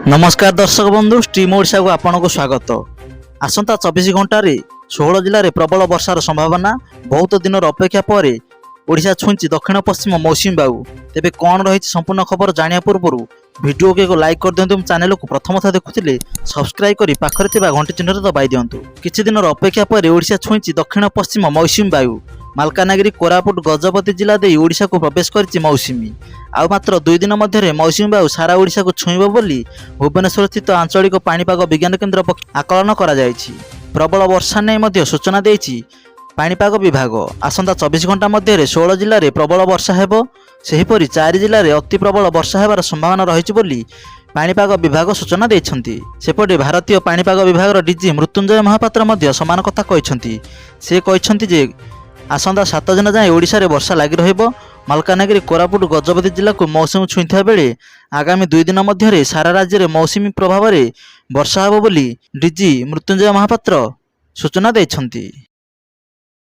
ନମସ୍କାର ଦର୍ଶକ ବନ୍ଧୁ, ଷ୍ଟ୍ରିମ୍ ଓଡ଼ିଶାକୁ ଆପଣଙ୍କୁ ସ୍ୱାଗତ। ଆସନ୍ତା 24 ଘଣ୍ଟାରେ 16 ଜିଲ୍ଲାରେ ପ୍ରବଳ ବର୍ଷାର ସମ୍ଭାବନା। ବହୁତ ଦିନର ଅପେକ୍ଷା ପରେ ଓଡ଼ିଶା ଛୁଇଁଛି ଦକ୍ଷିଣ ପଶ୍ଚିମ ମୌସୁମୀ ବାୟୁ। ତେବେ କ'ଣ ରହିଛି ସମ୍ପୂର୍ଣ୍ଣ ଖବର ଜାଣିବା ପୂର୍ବରୁ ଭିଡ଼ିଓକୁ ଏକ ଲାଇକ୍ କରିଦିଅନ୍ତୁ ଏବଂ ଚ୍ୟାନେଲକୁ ପ୍ରଥମ ଥର ଦେଖୁଥିଲେ ସବସ୍କ୍ରାଇବ୍ କରି ପାଖରେ ଥିବା ଘଣ୍ଟି ଚିହ୍ନରେ ଦବାଇ ଦିଅନ୍ତୁ। କିଛି ଦିନର ଅପେକ୍ଷା ପରେ ଓଡ଼ିଶା ଛୁଇଁଛି ଦକ୍ଷିଣ ପଶ୍ଚିମ ମୌସୁମୀ ବାୟୁ। ମାଲକାନଗିରି, କୋରାପୁଟ, ଗଜପତି ଜିଲ୍ଲା ଦେଇ ଓଡ଼ିଶାକୁ ପ୍ରବେଶ କରିଛି ମୌସୁମୀ। ଆଉ ମାତ୍ର 2 ଦିନ ମଧ୍ୟରେ ମୌସୁମୀ ବାୟୁ ସାରା ଓଡ଼ିଶାକୁ ଛୁଇଁବ ବୋଲି ଭୁବନେଶ୍ୱରସ୍ଥିତ ଆଞ୍ଚଳିକ ପାଣିପାଗ ବିଜ୍ଞାନ କେନ୍ଦ୍ର ପକ୍ଷରୁ ଆକଳନ କରାଯାଇଛି। ପ୍ରବଳ ବର୍ଷା ନେଇ ମଧ୍ୟ ସୂଚନା ଦେଇଛି ପାଣିପାଗ ବିଭାଗ। ଆସନ୍ତା 24 ଘଣ୍ଟା ମଧ୍ୟରେ 16 ଜିଲ୍ଲାରେ ପ୍ରବଳ ବର୍ଷା ହେବ। ସେହିପରି ଚାରି ଜିଲ୍ଲାରେ ଅତି ପ୍ରବଳ ବର୍ଷା ହେବାର ସମ୍ଭାବନା ରହିଛି ବୋଲି ପାଣିପାଗ ବିଭାଗ ସୂଚନା ଦେଇଛନ୍ତି। ସେପଟେ ଭାରତୀୟ ପାଣିପାଗ ବିଭାଗର ଡିଜି ମୃତ୍ୟୁଞ୍ଜୟ ମହାପାତ୍ର ମଧ୍ୟ ସମାନ କଥା କହିଛନ୍ତି। ସେ କହିଛନ୍ତି ଯେ ଆସନ୍ତା 7 ଦିନ ଯାଏଁ ଓଡ଼ିଶାରେ ବର୍ଷା ଲାଗି ରହିବ। ମାଲକାନଗିରି, କୋରାପୁଟ, ଗଜପତି ଜିଲ୍ଲାକୁ ମୌସୁମୀ ଛୁଇଁଥିବା ବେଳେ ଆଗାମୀ 2 ଦିନ ମଧ୍ୟରେ ସାରା ରାଜ୍ୟରେ ମୌସୁମୀ ପ୍ରଭାବରେ ବର୍ଷା ହେବ ବୋଲି ଡିଜି ମୃତ୍ୟୁଞ୍ଜୟ ମହାପାତ୍ର ସୂଚନା ଦେଇଛନ୍ତି।